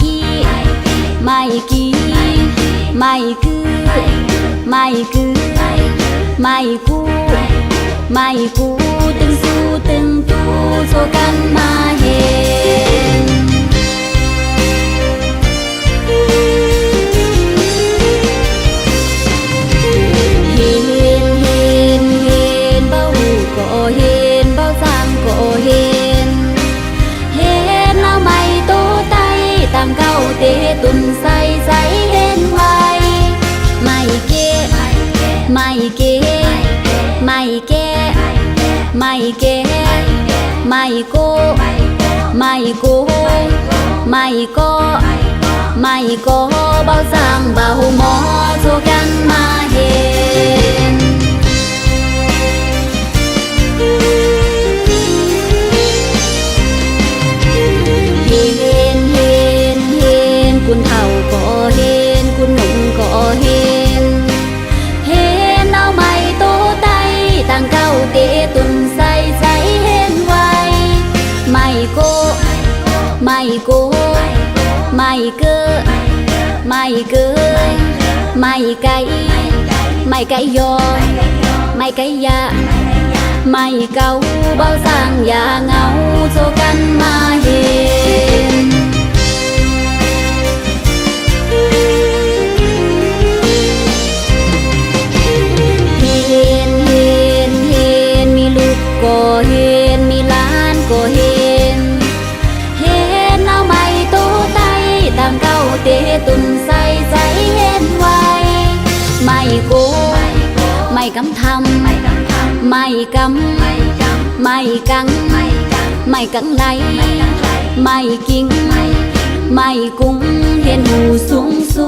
ກີ ໄມກີ ໄມກື ໄມກື ໄມກູ ໄມກູ ຕຶງຊູຕຶງຕູ ໂຊກັນມາເຫັນ. ເຫັນ ເຫັນ ເຫັນ ເບົາຮູ້ກໍເຫັນ ເບົາຊ້າງກໍເຫັນ ເຫັນເອົາໄມ້ໂຕໄຕ້ ຕັ້ງເກົ້າເຕະຕຸນໃສ່ໃສ່ເຫັນໄວ ໄມ້ເກະ ໄມ້ເກະ ໄມ້ແກະ ໄມ້ແກະ ໄມ້ໂກະ ໄມ້ໂກະ ໄມ້ໂກະ ໄມ້ເກາະ ໄມ້ເກາະ ເບົາຊ້າງເບົາໝໍ ໂຊກັນມາເຫັນ. ເຫັນ ເຫັນ ເຫັນ ຄຸນເຖົ້າກໍເຫັນ ຄຸນໜຸ່ມກໍເຫັນ ເຫັນເອົາໄມ້ໂຕໄຕ້ ຕັ້ງເກົ້າເຕະຕຸນໃສ່ໃສ່ເຫັນໄວ ໄມ້ໂກະ ໄມ້ໂກະ ໄມ້ເກີະ ໄມ້ເກີະ ໄມ້ໄກ່ ໄມ້ໄກ່ຢໍ ໄມ້ໄກ່ຢາ ໄມ້ເກົາ ເບົາຊ້າງຢາເຫງົາ ໂຊກັນມາເຫັນ. ເຫັນ ເຫັນ ເຫັນ ມີລຸກກໍເຫັນ ມີຫຼານກໍເຫັນ ເຫັນເອົາໄມ້ໂຕໄຕ້ ຕັ້ງເກົ້າເຕະຕຸນໃສ່ໃສ່ເຫັນໄວ ໄມ້ໂກະ ໄມ້ກຳທຳ ໄມ້ກຳ ໄມ້ກັງ ໄມ້ກັງໄລ ໄມ້ກິງ ໄມ້ກຸງ ເຫັນຫູສູງສູ